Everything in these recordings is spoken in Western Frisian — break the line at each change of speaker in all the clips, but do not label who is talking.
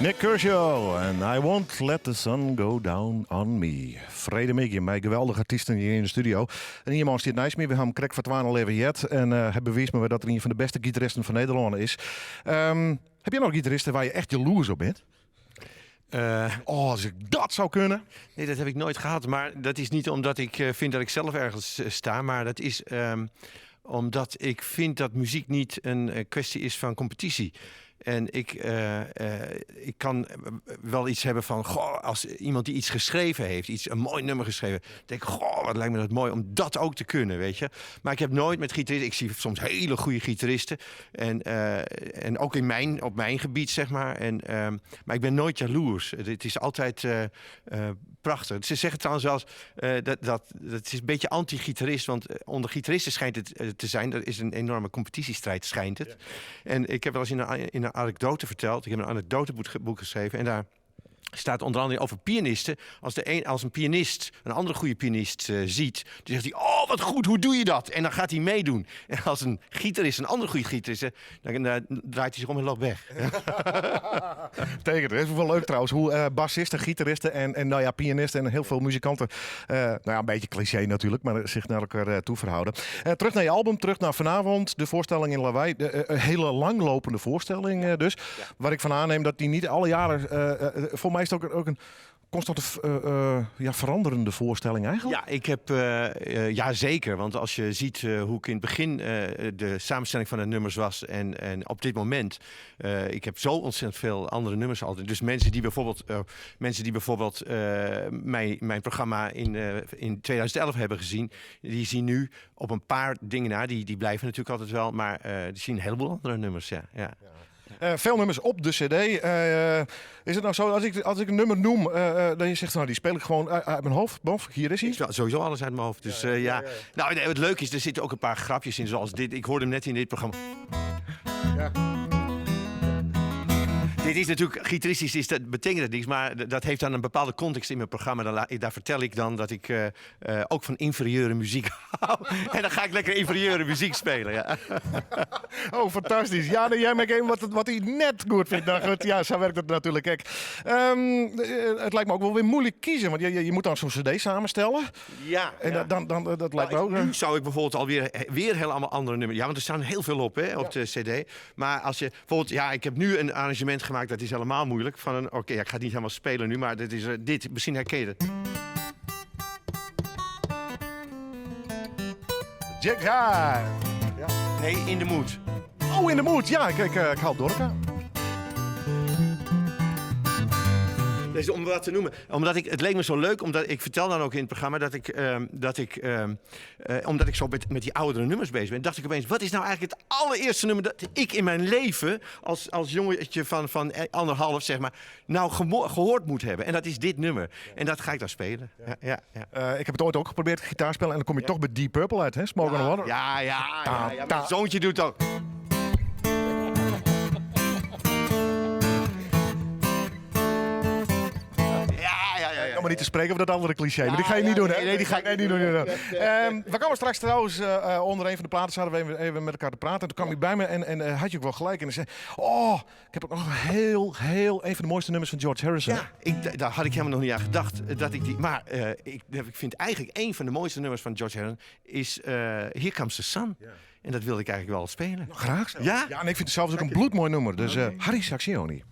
Nik Kershaw en I Won't Let The Sun Go Down On Me. Freedtemiddei mei geweldige artysten hjir yn de studio. En ien man stiet neist my, we ha him krekt foar twaen al even heard. En uh, hy bewiist my wer dat er ien fan de bêste gitaristen fan Nederlân is. Um, heb je noch gitaristen wêr't je echt jaloers op bent? Oh, als ik dat zou kunnen.
Nee, dat heb ik nooit gehad. Maar dat is niet omdat ik vind dat ik zelf ergens sta. Maar dat is omdat ik vind dat muziek niet een kwestie is van competitie. En ik kan wel iets hebben van, goh, als iemand die iets geschreven heeft, iets, een mooi nummer geschreven, denk ik, goh, wat lijkt me dat mooi om dat ook te kunnen, weet je. Maar ik heb nooit met gitaristen, ik zie soms hele goede gitaristen en ook op mijn gebied, zeg maar. Maar ik ben nooit jaloers. Het is altijd prachtig. Ze zeggen trouwens wel eens, dat is een beetje anti-gitarist, want onder gitaristen schijnt het te zijn, er is een enorme competitiestrijd, schijnt het. En ik heb wel eens in een anekdote verteld, ik heb een anekdoteboek geschreven en daar staat onder andere over pianisten. Als een pianist een andere goede pianist ziet, dan zegt hij, oh wat goed, hoe doe je dat? En dan gaat hij meedoen. En als een gitarist een andere goede gitarist, dan draait hij zich om en loopt weg.
Tegen, het is wel leuk trouwens, hoe bassisten, gitaristen en pianisten en heel veel muzikanten, een beetje cliché natuurlijk, maar zich naar elkaar toe verhouden. Terug naar je album, terug naar vanavond, de voorstelling in Lawei, de hele langlopende voorstelling dus, waar ik van aanneem dat die niet alle jaren, voor mij is het ook een constante veranderende voorstelling eigenlijk?
Ja, ja, zeker. Want als je ziet hoe ik in het begin de samenstelling van de nummers was en op dit moment, ik heb zo ontzettend veel andere nummers altijd. Dus mensen die bijvoorbeeld mijn programma in 2011 hebben gezien, die zien nu op een paar dingen na, die blijven natuurlijk altijd wel, maar die zien een heleboel andere nummers, ja. Ja.
Veel nummers op de cd. Is het nou zo, als ik een nummer noem, dat je zegt, nou, die speel ik gewoon uit mijn hoofd. Bof, hier is hij.
Ik speel sowieso alles uit mijn hoofd. Nou, nee, het leuke is, er zitten ook een paar grapjes in, zoals dit. Ik hoorde hem net in dit programma. Dit is natuurlijk, gitaristisch is dat, betekent dat niks, maar dat heeft dan een bepaalde context in mijn programma. Daar vertel ik dan dat ik ook van inferieure muziek hou. En dan ga ik lekker inferieure muziek spelen. Ja.
Oh, fantastisch. Ja, nee, jij maakt even wat hij net goed vindt. Nou goed, ja, zo werkt het natuurlijk. Kijk, het lijkt me ook wel weer moeilijk kiezen, want je moet dan zo'n cd samenstellen. En dat lijkt me ook,
Nu zou ik bijvoorbeeld alweer weer heel allemaal andere nummers. Ja, want er staan heel veel op, hè, op de cd. Maar als je bijvoorbeeld, ja, ik heb nu een arrangement gemaakt, dat is helemaal moeilijk. Van een, oké, ja, ik ga het niet helemaal spelen nu, maar dit is dit, misschien herken je het.
Jack High.
Ja. Nee, In the Mood.
Oh, In the Mood. Ja, ik haal door elkaar.
Dus om wat te noemen. Omdat ik, het leek me zo leuk, omdat ik vertel dan ook in het programma dat ik dat ik omdat ik zo met die oudere nummers bezig ben, dacht ik opeens, wat is nou eigenlijk het allereerste nummer dat ik in mijn leven als jongetje van anderhalf, zeg maar, nou gehoord moet hebben. En dat is dit nummer. En dat ga ik dan spelen. Ja, ja, ja.
Ik heb het ooit ook geprobeerd, gitaar spelen, en dan kom je toch bij Deep Purple uit, hè? Smoke on the Water.
Ja, ja, ja, ja. Mijn zoontje doet dat.
Om maar niet te spreken over dat andere cliché. Maar die ga je niet doen, hè?
Nee, nee, die ga ik
Nee, niet doen, niet doen. We kwamen straks trouwens onder een van de platen, zaten we even met elkaar te praten. En toen kwam hij bij me en had je ook wel gelijk. En hij zei, oh, ik heb ook nog heel, heel een van de mooiste nummers van George Harrison.
Ja, daar had ik helemaal nog niet aan gedacht. Dat ik die, maar ik vind eigenlijk een van de mooiste nummers van George Harrison is Here Comes the Sun. En dat wilde ik eigenlijk wel spelen.
Nou, graag zelfs.
Ja?
Ja, en ik vind het zelfs ook een bloedmooi nummer. Dus Harry Sacksioni.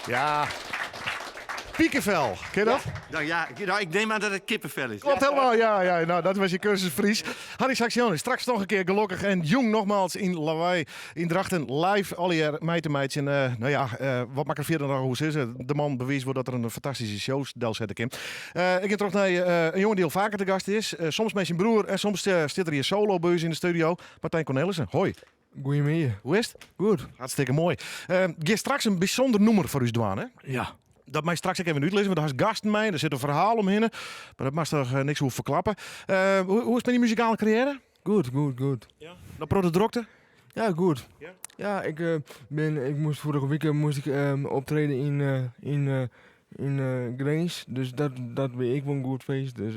Ja. Pikevel, ken je dat?
Nou ja, nou, ik neem aan dat het kippenvel is.
Klopt helemaal, ja, ja. Nou, dat was je cursus Fries. Harry Sacksioni, straks nog een keer gelukkig. En jong nogmaals in Lawei in Drachten live allegear mei te meitsjen. Nou ja, wat maakt er verder nog hoe is het? De man bewijst wordt dat er een fantastische show sette kin. Ik ga terug naar een jongen die al vaker te gast is. Soms met zijn broer en soms zit er hier solo bij ons in de studio. Martijn Cornelissen, hoi.
Goedemiddag.
Hoe is het?
Goed.
Hartstikke mooi. Uh, straks een bijzonder nummer voor u dwaan, hè?
Ja.
Dat mij straks ook even uitlezen, want daar is gasten mee, er zit een verhaal omheen. Maar dat mag toch niks hoeven verklappen. Hoe is het met die muzikale carrière?
Goed, goed, goed.
Ja. Dat pro de drokte?
Ja, goed.
Ja?
Ja, ik moest vorige week moest ik optreden in Grins. Dus dat weet ik wel een goed feest. Dus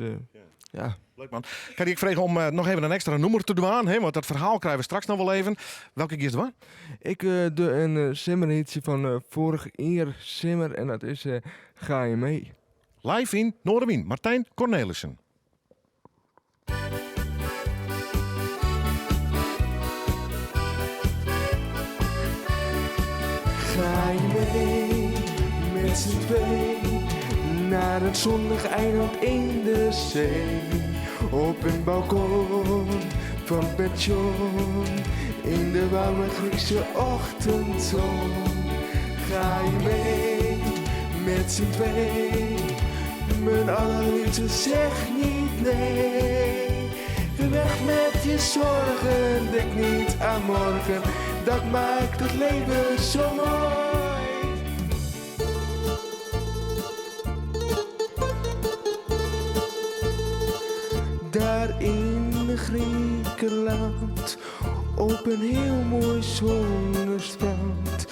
ja.
Leuk man. Kan ik vragen om nog even een extra nummer te doen, hè? Want dat verhaal krijgen we straks nog wel even. Welke kiest het?
Ik doe een simmerhitje van vorig jaar simmer en dat is Ga je mee?
Live in Noardewyn, Martijn Cornelissen.
Ga je mee met z'n twee naar het zonnig eiland in de zee? Op een balkon van pension in de warme Griekse ochtendzon. Ga je mee met z'n twee? Mijn allerliefste, zeg niet nee. Weg met je zorgen, denk niet aan morgen. Dat maakt het leven zo mooi. Daar in Griekenland, op een heel mooi zonnestrand.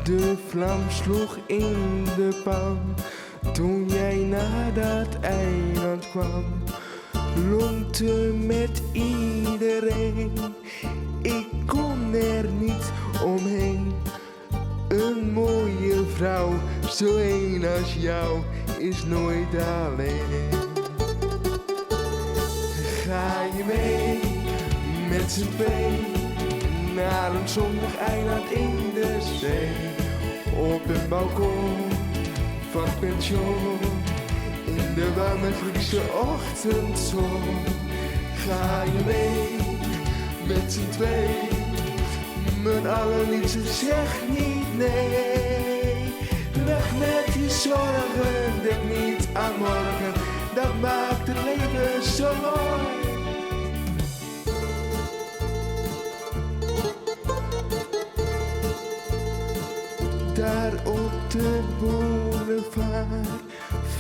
De vlam sloeg in de pan, toen jij naar dat eiland kwam. Lonkte met iedereen, ik kon er niet omheen. Een mooie vrouw, zo een als jou, is nooit alleen. Ga je mee met z'n twee naar een zonnig eiland in de zee? Op een balkon van het pension in de warme Griekse ochtendzon. Ga je mee met z'n twee? Mijn allerliefste, zeg niet nee. Weg met je zorgen, denk niet aan morgen. Dat maakt het leven zo mooi. Daar op de boulevard,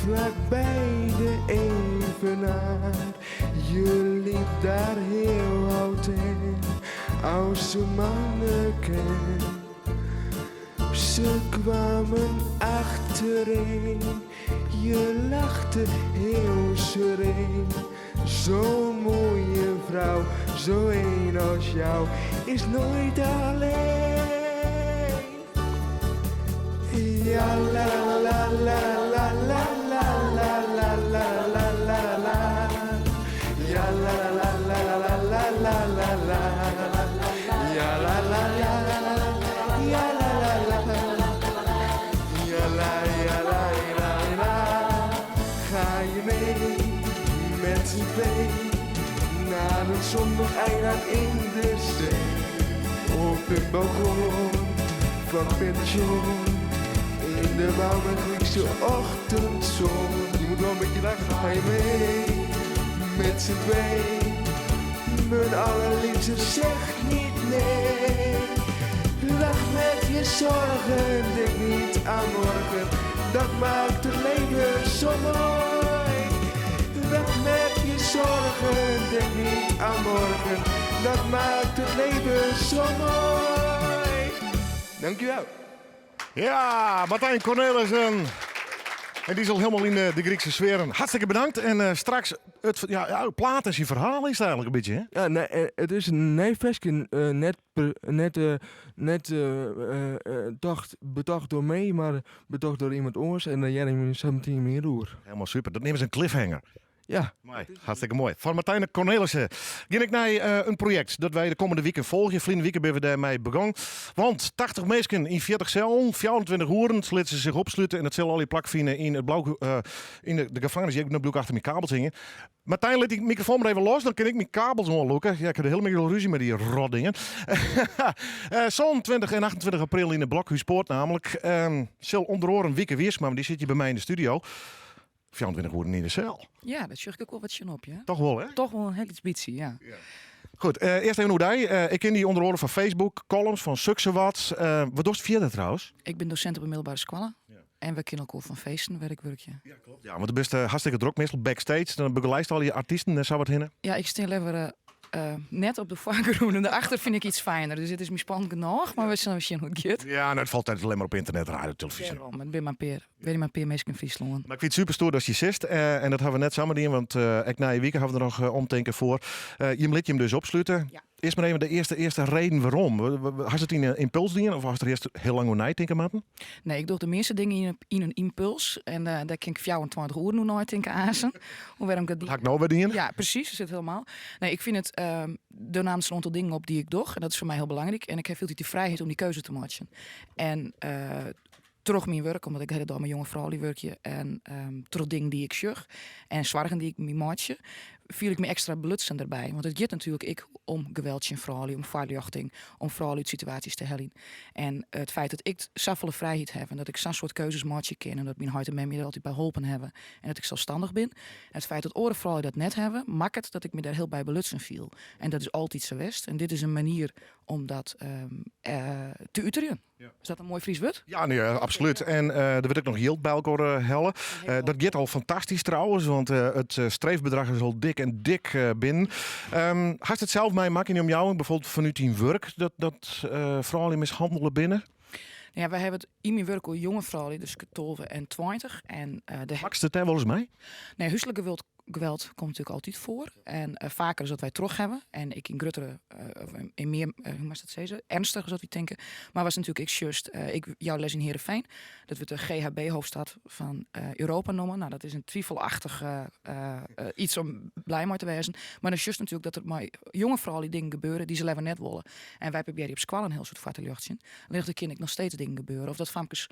vlakbij de Evenaar. Je liep daar heel oud en als een manneken. Ze kwamen achtereen, je lachte heel sereen. Zo'n mooie vrouw, zo een als jou, is nooit alleen. Ja la la la la la la la la la la la la. Ja la la la la la la la la la. Ja la la la la la. Ja la la la. Ja la ja la la la. Ga je mee met z'n twee naar een zonnig eiland in de zee? Op een balkon van pension in de warme Griekse ochtendzon. Je moet wel een beetje lachen, ga je mee met z'n twee? Mijn allerliefste, zeg niet nee. Lach met je zorgen, denk niet aan morgen. Dat maakt het leven zo mooi. Weg met je zorgen, denk niet aan morgen. Dat maakt het leven zo mooi. Dankjewel.
Ja, Martijn Cornelissen. En die is al helemaal in de Griekse sferen. Hartstikke bedankt. En straks, het, ja, plaat en zijn verhaal is het eigenlijk een beetje, hè?
Ja, nee, het is een nij ferske, net betocht door mij, maar betocht door iemand anders. En dan jij hem zo meteen meer door.
Helemaal super. Dat nemen ze een cliffhanger.
Ja.
Moai, hartstikke moai. Foar Martijn Cornelissen gean ik nei in projekt dat wy de kommende wiken folgje. Ferline wike binne we dêrmei begûn. Want 80 minsken yn 40 sellen, 24 oeren litte se sich opslute en dat sil allegear plakfine yn it blau, yn de gevangenis. Ik bliuw achter myn kabels hingjen. Martijn, lit dy mikrofoan mar even los, dan kin ik myn kabels oanlûke. Ja, ik ha de hiele middei al rúzje mei dy rotdingen. 27 en 28 april yn de Blokhúspoart namelijk. Sil ûnder oaren Wieke Wiersma, want dy sit hjir by my yn de studio. 24 oeren yn de sel.
Ja, dat sjoch ik ek wol wat tsjin op, ja.
Toch wol, hè?
Toch wol in hiel lyts bytsje, ja.
Goed, earst even oer dy. Ik ken dy ûnder oare fan Facebook, columns fan Suksewat. Wat dochst fierder trouwens?
Ik bin dosint op de middelbare skoalle. En we kinne elkoar fan feesten wêr ik wurkje.
Ja, klopt. Ja, want do bist hartstikke drok meastal backstage. Dan begeleidst al dy artysten en sa wat hinne.
Ja, ik stean leaver net op de foargrûn en de achter fyn ik iets fijner. Dus it is my spannend genôch, mar we sille sjen hoe't it giet.
Ja, no, it falt net allinnich mar op ynternet, radio, telefyzje.
Dêrom, it binne mar in pear, binne mar in pear minsken yn Fryslân.
Mar ik fyn it super stoer datst hjir sitst. En dat hawwe we net samar dien, want ek nije wike hawwe we der noch omtinken foar. Jim lit jim dus opslute.
Ja.
Earst mar even de earste reden wêrom. Hast it yn in ympuls dien of hast der earst hiel lang oer neitinke moatten?
Nee, ik doch de measte dingen yn in ympuls. En dêr kin ik 24 oeren oer neitinke aansen. Oer wêrom ik dat
Dat ha ik no wer dien.
Ja, presys. Dat sit helemaal. Nee, ik fyn it, der namen in oantal dingen op dy't ik doch. En dat is foar my hiel belangryk. En ik ha hieltyd de frijheid om dy keuze te meitsjen. En troch myn wurk, omdat ik de hiele dei mei jonge froulju wurkje en troch dingen dy't ik sjoch en soargen dy't ik my meitsje, fiel ik my ekstra belutsen derby. Want it giet natuerlik ek om geweld tsjin froulju, om foarljochting, om froulju út situaasjes te heljen. En it feit dat ik safolle frijheid haw en dat ik sa'n soart keuzes meitsje kin en dat myn heit en mem my der altyd by holpen hawwe en dat ik selsstannich bin, en it feit dat oare froulju dat net hawwe, makket dat ik my dêr hiel by belutsen fiel. En dat is altyd sa west. En dit is in manier om dat te uterjen. Is dat in moai Frysk wurd?
Ja, nee, absolút. En der wurdt ek noch jild by elkoar helle. Dat giet al fantastysk trouwens, want it streefbedrach is al dik en dik binnen. Hast it sels meimakke yn de omjouwing, bijvoorbeeld fanút dyn wurk, dat froulju mishannele binne?
Ja, wy hawwe it yn myn wurk oer jonge froulju, dus 12 en 20. En de
Makst it dêr wolris mei?
Nee, húslik geweld komt natuerlik altyd foar. En faker as dat wy troch hawwe. En ek yn gruttere, of yn mear, hoe moatst dat sizze, ernstiger as dat wy tinke. Mar was natuerlik ek just, ik jou les yn Heerenveen. Dat wurdt de GHB-hoofdstad fan Europa nommen. Nou, dat is in twivelachtich iets om blij mei te wêzen. Mar dan sjochst natuerlik dat der mei jonge froulju dingen gebeure dy't se leaver net wolle. En wy probearje op skoalle in hiel soad foar te ljochtsjen. Allinnich der kin ek noch steeds dingen gebeure. Of dat famkes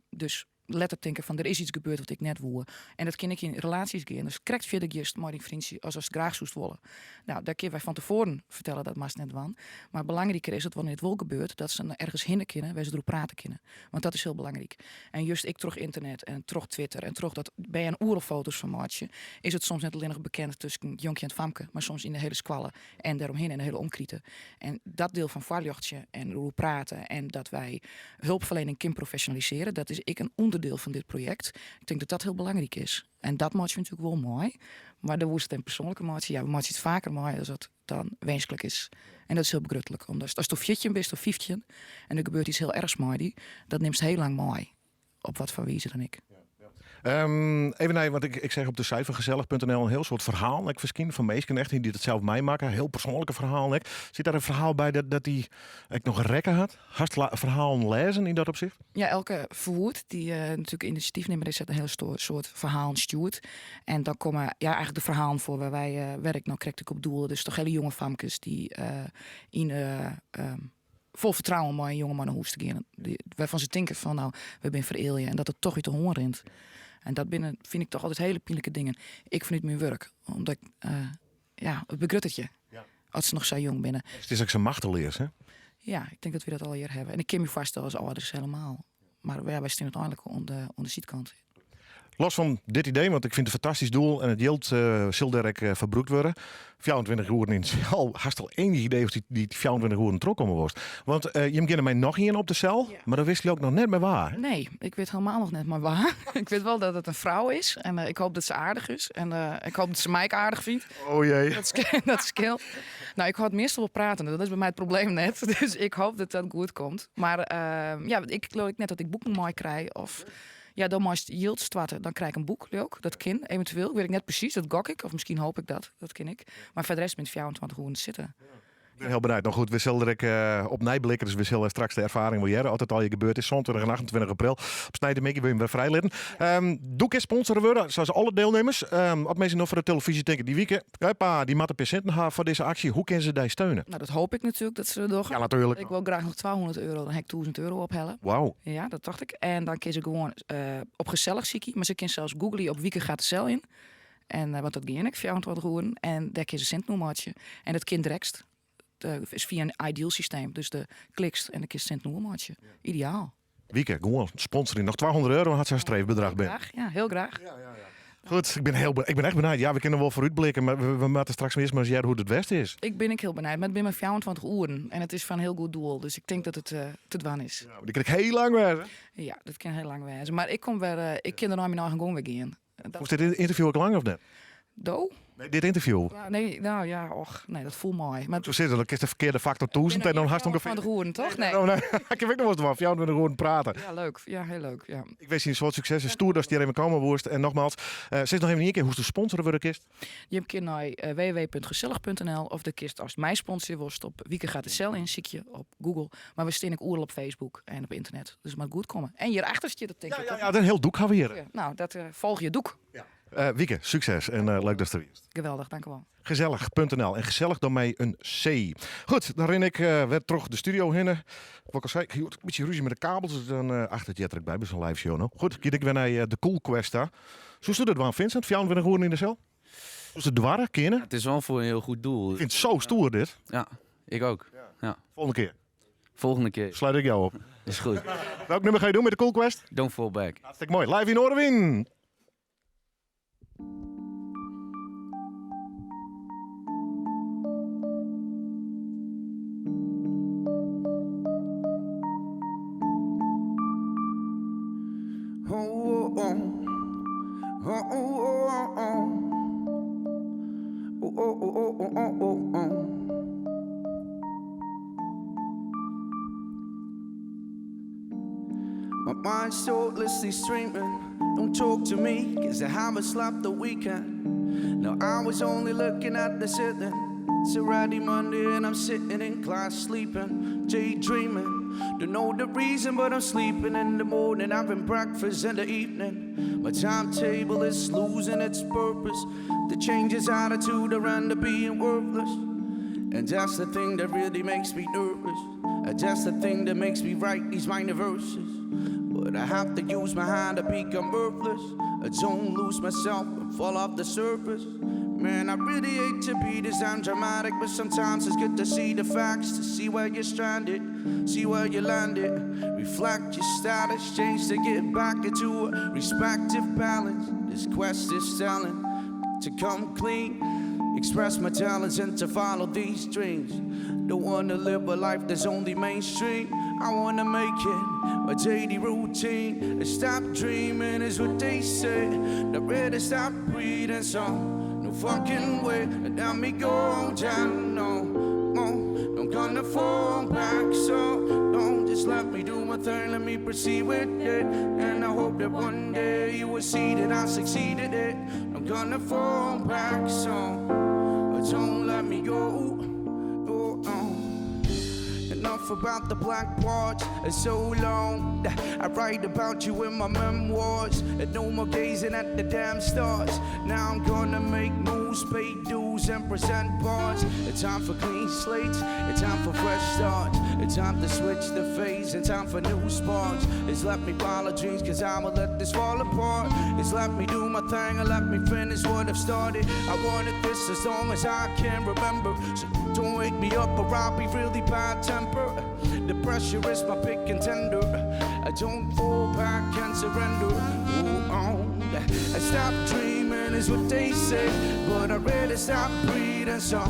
dus letter tinke fan der is iets gebeurd wat ik net woe. En dat kin ek yn relaasjes gean. Dus krekt fierder giest mei dyn fryntsje as ast graach soest wolle. Nou, dêr kinne wy fan tefoaren fertelle dat moatst net dwaan. Mar belangriker is dat wannear't it wol gebeurt, dat se ergens hinne kinne wêr se deroer prate kinne. Want dat is hiel belangryk. En just ek troch ynternet en troch Twitter en troch dat bern oeral foto's fan meitsje, is it soms net allinnich bekend tusken jonkje en famke, mar soms yn de hiele skoalle en dêromhinne en de hiele omkrite. En dat diel fan foarljochtsje en deroer prate en dat wy hulpverlening kin professionaliseren, dat is ek in ûnderdiel fan dit projekt. Ik tink dat dat hiel belangryk is. En dat meitsje we natuerlik wol mei. Mar dan woest it in persoanlike meitsje. Ja, we meitsje it faker mei as dat dan winsklik is. En dat is hiel begrutlik. Omdat ast 14 bist of 15 en der gebeurt iets hiel erchs mei dy, dat nimst hiel lang mei. Op wat foar wize dan ek.
Even nei, want ik seach op de site fan gezellig.nl in hiel soad ferhalen ek ferskinen fan minsken echt dy't it sels meimakken. Hiel persoanlike ferhalen ek. Sit dêr in ferhaal by dat dy ek noch rekke hat? Hast ferhalen lêzen yn dat opsicht?
Ja, Elke Verwoerd, dy't natuerlik inisjatyfnimmer is, hat in hiel soad ferhalen stjoerd. En dan komme ja, eigentlik de ferhalen foar wêr wy, wêr ik no krekt ek op doelde. Dus toch hiele jonge famkes dy't yn fol fertrouwen mei in jonge man nei hûs te gean. Wêrfan se tinke fan no, we binne ferealje en dat it toch út de hân rint. En dat binne, fyn ik toch altyd hiele pynlike dingen. Ek fanút myn wurk, omdat ik, ja, it begruttet je. As se noch sa jong binne.
It is ek sa machteleas, hè?
Ja, ik tink dat wy dat allegear hawwe. En ik kin my foarstelle as âlders helemaal. Mar ja, wy stean úteinlik oan de, oan de sydkant.
Los fan dit idee, want ik fyn it in fantastysk doel en it jild sil dêr ek foar brûkt wurde. 24 oeren yn de sel, hast al ienich idee oft dy 24 oeren trochkomme wolst? Want jim geane mei noch ien op de sel, mar dat wist je ek noch net mei wa. Hè?
Nee, ik wit helemaal noch net mei wa. Ik wit wol dat it in frou is en ik hoop dat se aardich is en ik hoop dat se my ek aardich fynt.
Oh jee.
Dat skeelt. Nou, ik hâld meastal wol pratende, dat is by my it probleem net. Dus ik hoop dat dat goed komt. Mar ja, ik leau ek net dat ik boeken meikrij of ja, dan meist jild stoarte, dan krij ik in boek, leau ik. Dat kin eventueel, ik wit ek net presys, dat gok ik. Of miskien hoop ik dat, dat kin ek. Mar foar de rest bin ik 24 oeren sitten.
Ik bin hiel benijd. No goed, we sille der ek opnij blikke, dus we sille straks de erfaring wol hearre as it allegear gebeurd is. 27 en 28 april. Op sneintemiddei wurdt him wer frijlitten. Do kinst sponsor wurde, sa as alle deelnemers. As minsken no foar de televyzje tinke, dy Wieke, hoppa, dy moat in pear sinten ha foar dizze aksje. Hoe kinne se dy steune?
No, dat hoop ik natuerlik dat se dat dogge.
Ja, natuerlik.
Ik wol graach noch 200 euro, dan ha ik 1000 euro ophelle.
Wauw.
Ja, dat tocht ik. En dan kinne se gewoan op gesellich sykje, mar se kinne sels googleje op Wieke gaat de cel in. En, want dat gean ik, 24 oeren. En dêr kinne se sinten oermeitsje. En dat kin direkt. Dat is fia in iDEAL systeem. Dus do klikst en dan kinst sinten oermeitsje. Ideaal.
Wieke, gewoan sponsoring. Noch 200 euro hat se har streefbedrach binnen.
Graach, ja, hiel graach.
Goed, ik bin echt benijd. Ja, we kinne wol foarútblikke, mar we moatte straks earst mar ris hearre hoe't it west is.
Ik bin ek hiel benijd, mar it binne mar 24 oeren en it is foar in hiel goed doel. Dus ik tink dat it te dwaan is.
Ja, dy kin ek hiel lang wêze.
Ja, dat kin hiel lang wêze. Mar ik kom wer, ik kin dêrnei myn eigen gong wer gean.
Dat... dit interview ek lang of net?
Do?
Nee, dit interview.
Ja, nee, nou ja, och, nee, dat foel mei.
Maar Zo zit het, dan kiest de ferkearde factor 1000 en dan hast ûngefear...
Van de roeren, toch? Nee.
Nee, nee. Ik heb ook noch wolris 24 oeren prate.
Ja, leuk. Ja, hiel leuk. Ja.
Ik winskje in soad sukses en stoer datst hjir even komme woest. En nogmaals, sis noch even ien kear hoe'tst de sponsor wurde kinst.
Je kin nei www.gesellich.nl of do kinst ast my sponsorje wolst op Wieke gaat de cel in, sykje op Google. Mar we stean ek oeral op Facebook en op ynternet. Dus it moat goed komme. En hjirachter stiet it, tink
Ja,
ik.
ja, ja, in hiel doek ha we hjir.
Ja, nou, dat folgje doek.
Ja. Wieke, sukses en leuk datst der wiest.
Geweldich, dankjewol.
Gesellich.nl en gesellich dan mei in C. Goed, dan rin ik wer troch de studio hinne. Wat ik al sei, ik hie in bytsje rúzje mei de kabels, dus dan achter it heart der ek by by sa'n live show no. Goed, giet ik wer nei de Cool Quest ta. Soesto dat dwaan, Vincent? 24 oeren yn de sel? Soest it doare, kinne?
Het is wel voor een heel goed doel.
Ik vind it sa stoer dit.
Ja, ik ook. Ja.
Volgende kear.
Volgende keer.
Sluit ik jou op.
Is goed.
Welk nummer ga je doen met de Cool Quest?
Don't Fall Back.
Hartstikke mooi. Live yn Noardewyn.
Oh, oh, oh, oh, oh, oh. Oh, oh, oh, oh, oh, oh, oh. My mind's thoughtlessly streaming. Don't talk to me, 'cause I haven't slept the weekend. No, I was only looking at the ceiling. It's already Monday and I'm sitting in class sleeping, daydreaming. Don't know the reason, but I'm sleeping in the morning, having breakfast in the evening. My timetable is losing its purpose. The changes attitude around to being worthless. And that's the thing that really makes me nervous. And that's the thing that makes me write these minor verses. But I have to use my hand to become worthless. I don't lose myself and fall off the surface. Man, I really hate to be this damn dramatic, but sometimes it's good to see the facts, to see where you're stranded, see where you landed. Reflect your status, change to get back into a respective balance. This quest is telling to come clean, express my talents, and to follow these dreams. Don't wanna live a life that's only mainstream. I wanna make it my daily routine. Stop dreaming is what they say. Not ready to stop breathing, so no fucking way. Let me go down, no more. I'm gonna fall back, so don't just let me do my thing. Let me proceed with it. And I hope that one day you will see that I succeeded it. I'm gonna fall back, so don't let me go. Oh, oh. Enough about the black parts, it's so long. I write about you in my memoirs. And no more gazing at the damn stars. Now I'm gonna make moves, pay dues, and present parts. It's time for clean slates, it's time for fresh starts. It's time to switch the phase, it's time for new sparks. It's let me follow dreams, 'cause I'ma let this fall apart. It's let me do my thing and let me finish what I've started. I wanted this as long as I can remember. So don't wake me up or I'll be really bad temper. The pressure is my big contender. I don't fall back and surrender. Oh, oh. I stop dreaming is what they say, but I really stop breathing. So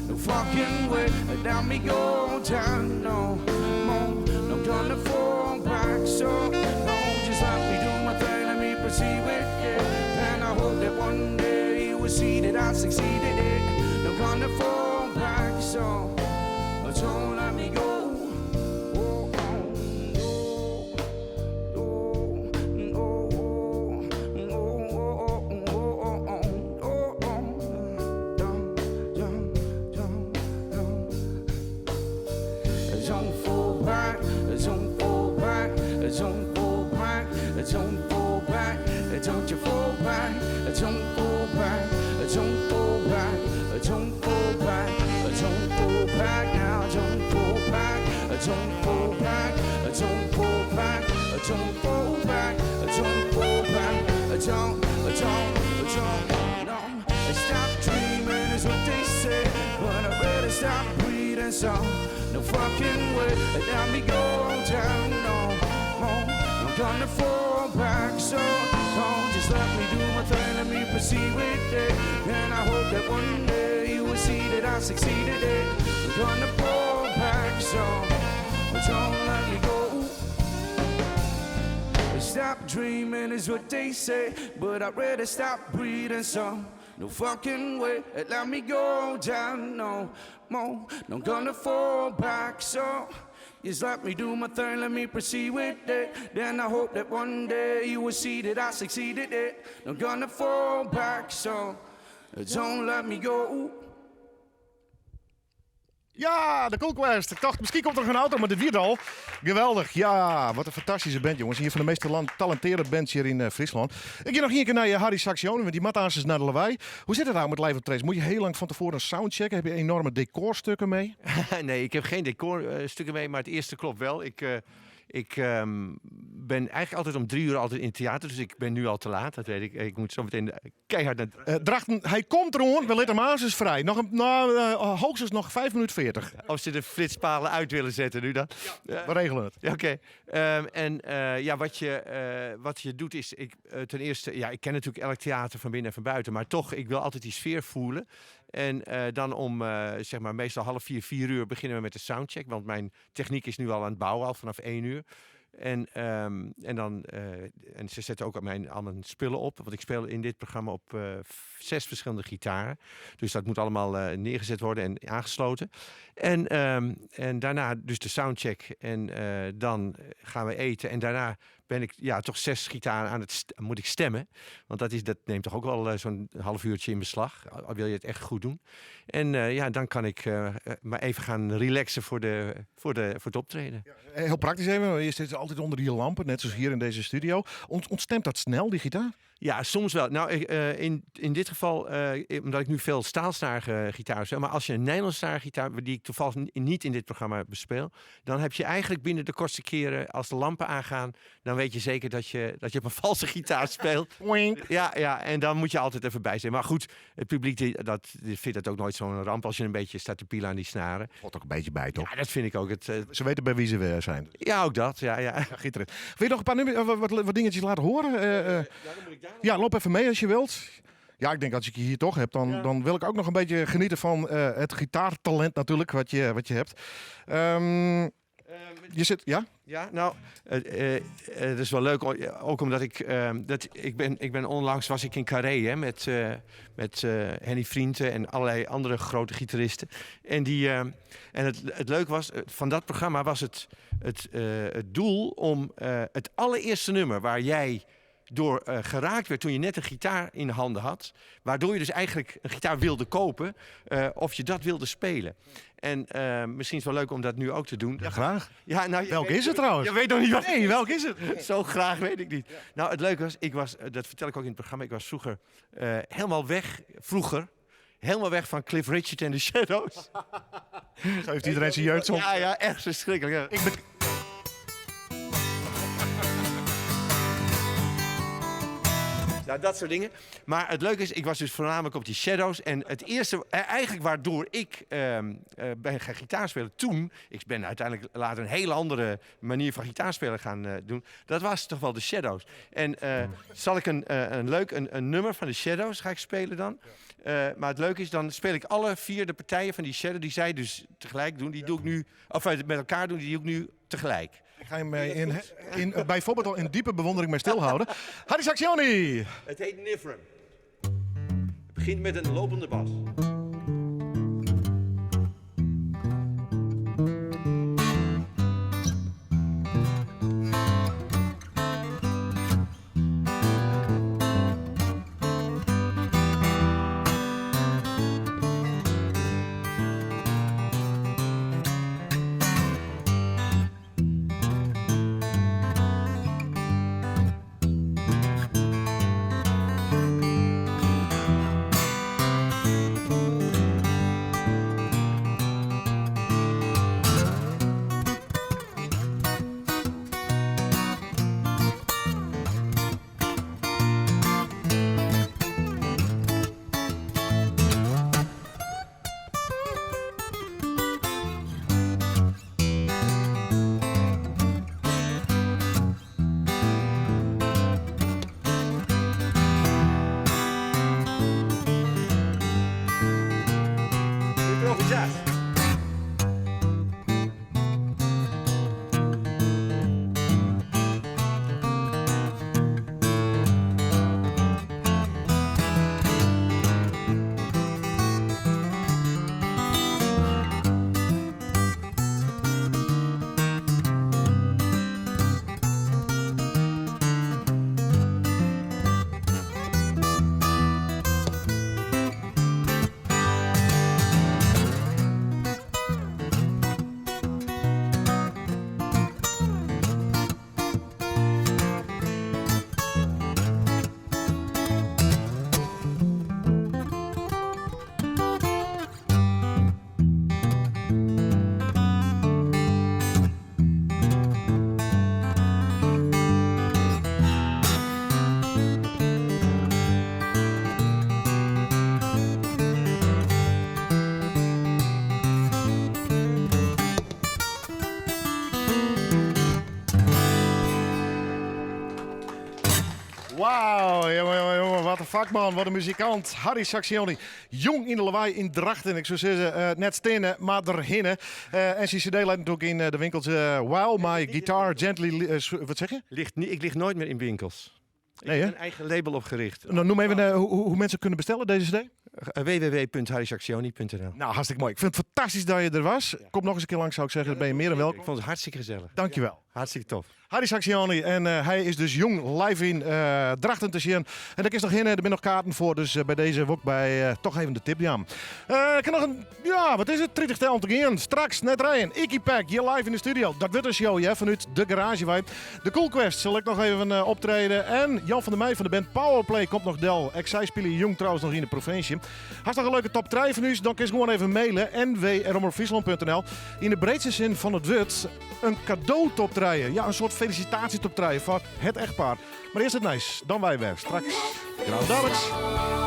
no fucking way, let me go down no more. I'm gonna fall back. So no, just let me do my thing, let me proceed with it. And I hope that one day you will see that I succeeded it. I'm gonna fall back. So don't let me go. Oh, oh, oh, oh, oh, oh, oh, oh, oh, oh, dum, dum, dum, dum. Don't fall back, don't fall back, don't fall back, don't fall back, don't you fall back, don't fall back, don't fall back, don't fall back, don't fall back now, don't fall back, don't fall back, don't fall back, don't fall back, don't fall back, don't, don't, don't, no. Stop dreaming is what they say, but I better stop breathing. So no fucking way, let me go down no more. I'm gonna fall back, so don't just let me do my thing, let me proceed with it. And I hope that one day you will see that I succeeded it. I'm gonna fall back, so don't let me go. Stop dreaming is what they say, but I'd rather stop breathing. So no fucking way, let me go down no more. I'm gonna fall back, so just let me do my thing, let me proceed with it. Then I hope that one day you will see that I succeeded it. I'm gonna fall back, so don't let me go.
Ja, de Cool Quest. Ik dacht, misschien komt er nog een auto, maar dit wierd al. Geweldig. Ja, wat een fantastische band, jongens. Hier van de meest talenteerde bands hier in Friesland. Ik ga nog één keer naar je Harry Sacksioni, want die mat is naar de lawaai. Hoe zit het nou met live optredens? Moet je heel lang van tevoren een soundcheck? Heb je enorme decorstukken mee?
Nee, ik heb geen decorstukken mee, maar het eerste klopt wel. Ik ben eigenlijk altijd om 3 uur altijd in het theater, dus ik ben nu al te laat, dat weet ik. Ik moet zo meteen keihard naar
Drachten, hij komt er hoor, we laten hem aan, is vrij. Nog een, nou, hoogstens nog 5 minuten 40.
Of ze de flitspalen uit willen zetten nu dan.
Ja, we regelen het.
Ja, oké. En ja, wat je doet is, ik, ten eerste, ja, ik ken natuurlijk elk theater van binnen en van buiten, maar toch, ik wil altijd die sfeer voelen. En dan om, zeg maar, meestal 3:30, 4 uur beginnen we met de soundcheck. Want mijn techniek is nu al aan het bouwen, al vanaf 1 uur. En ze zetten ook al mijn spullen op. Want ik speel in dit programma op zes verschillende gitaren. Dus dat moet allemaal neergezet worden en aangesloten. En daarna dus de soundcheck. En dan gaan we eten. En daarna ben ik, ja, toch zes gitaren aan het moet ik stemmen. Want dat neemt toch ook wel zo'n half uurtje in beslag. Al wil je het echt goed doen. En ja, dan kan ik maar even gaan relaxen voor het optreden.
Ja, heel praktisch even. Je zit altijd onder die lampen, net zoals hier in deze studio. Ontstemt dat snel, die gitaar?
Ja, soms wel. Nou, in dit geval, omdat ik nu veel staalsnarige gitaar speel. Maar als je een nylonsnarige gitaar, die ik toevallig niet in dit programma bespeel, dan heb je eigenlijk binnen de kortste keren, als de lampen aangaan, dan weet je zeker dat je op een valse gitaar speelt.
Wink.
Ja, en dan moet je altijd even bij zijn. Maar goed, het publiek die vindt dat ook nooit zo'n ramp als je een beetje staat te pielen aan die snaren.
Hoort ook een beetje bij, toch?
Ja, dat vind ik ook.
Ze weten bij wie ze weer zijn.
Ja, ook dat. Ja.
Ja, gitarist. Wil je nog een paar wat dingetjes laten horen?
Ja, dan moet ik daar
Ja, loop even mee als je wilt. Ja, ik denk als ik je hier toch heb, dan wil ik ook nog een beetje genieten van het gitaartalent natuurlijk, wat je hebt. Je zit, ja?
Ja, nou, het is wel leuk, ook omdat ik, dat, ik ben onlangs was ik in Carré, hè, met Henny Vrienten en allerlei andere grote gitaristen. En het leuke was, van dat programma was het doel om het allereerste nummer waar jij door geraakt werd toen je net een gitaar in handen had, waardoor je dus eigenlijk een gitaar wilde kopen, of je dat wilde spelen. En misschien is het wel leuk om dat nu ook te doen.
Ja, graag.
Ja, nou, je
Welke
weet-
is het trouwens?
Je weet nog niet wat.
Nee, welke is het?
Zo graag weet ik niet. Nou, het leuke was, ik was, dat vertel ik ook in het programma, ik was vroeger helemaal weg, vroeger, helemaal weg van Cliff Richard en de Shadows.
Zo heeft iedereen zijn jeugd soms.
Ja, echt verschrikkelijk. Ja.
Ik ben...
Nou, dat soort dingen. Maar het leuke is, ik was dus voornamelijk op die Shadows. En het eerste, eigenlijk waardoor ik ben gaan gitaar spelen toen... Ik ben uiteindelijk later een hele andere manier van gitaar spelen gaan doen. Dat was toch wel de Shadows. En zal ik een leuk een nummer van de Shadows ga ik spelen dan? Maar het leuke is, dan speel ik alle vier de partijen van die Shadows... die zij dus tegelijk doen, die doe ik nu... Of met elkaar doen, die doe ik nu tegelijk.
Ik ga hem bijvoorbeeld al in diepe bewondering mee stilhouden. Harry Sacksioni!
Het heet Nivren. Het begint met een lopende bas.
Wauw, jonge, jonge, jonge, wat in fakman, wat in muzikant. Harry Sacksioni, jûn yn de Lawei yn Drachten. Ik soe sizze, eh, net steane, mar derhinne. Eh, en syn cd leit natuerlik yn eh, de winkels. eh, While My Guitar Gently... li- eh, wat zeg je?
Ligt, niet- ik lig nooit meer in winkels. Ik
Nee,
heb
hè?
een eigen label opgericht.
Nou, noem even eh, hoe, hoe hoe mensen kunnen bestellen deze cd.
www.harrysacksioni.nl
Nou, hartstikke mooi. Ik vind het fantastisch dat je er was. Kom nog eens een keer langs, zou ik zeggen. Dan ben je meer dan welkom.
Ik vond het hartstikke gezellig.
Dankjewel.
Hartstikke tof.
Harry Sacksioni en eh, hij is dus jong live in eh Drachten te zien. En daar is nog in, er zijn nog kaarten voor, dus eh, bij deze wok bij eh, toch even de tip jaan. Eh, ik heb nog een, ja, wat is het? 30 tel om te gaan. Straks net rijden. Ikkie Pack, hier live in de studio. Dat wordt een show, hè, vanuit de garage vibe. De Cool Quest zal ik nog even eh, optreden. En Jan van der Meij van de band Powerplay komt nog del. Ik zij spelen jong trouwens nog in de provincie. Hartstikke leuke top 3 van u. Dan kun je gewoon even mailen. nw.omroepfriesland.nl In de breedste zin van het woord een cadeau top 3. Ja, een soort felicitatie top 3 voor het echtpaar. Maar eerst het nice. Dan wij weer. Straks. Graag dadelijks.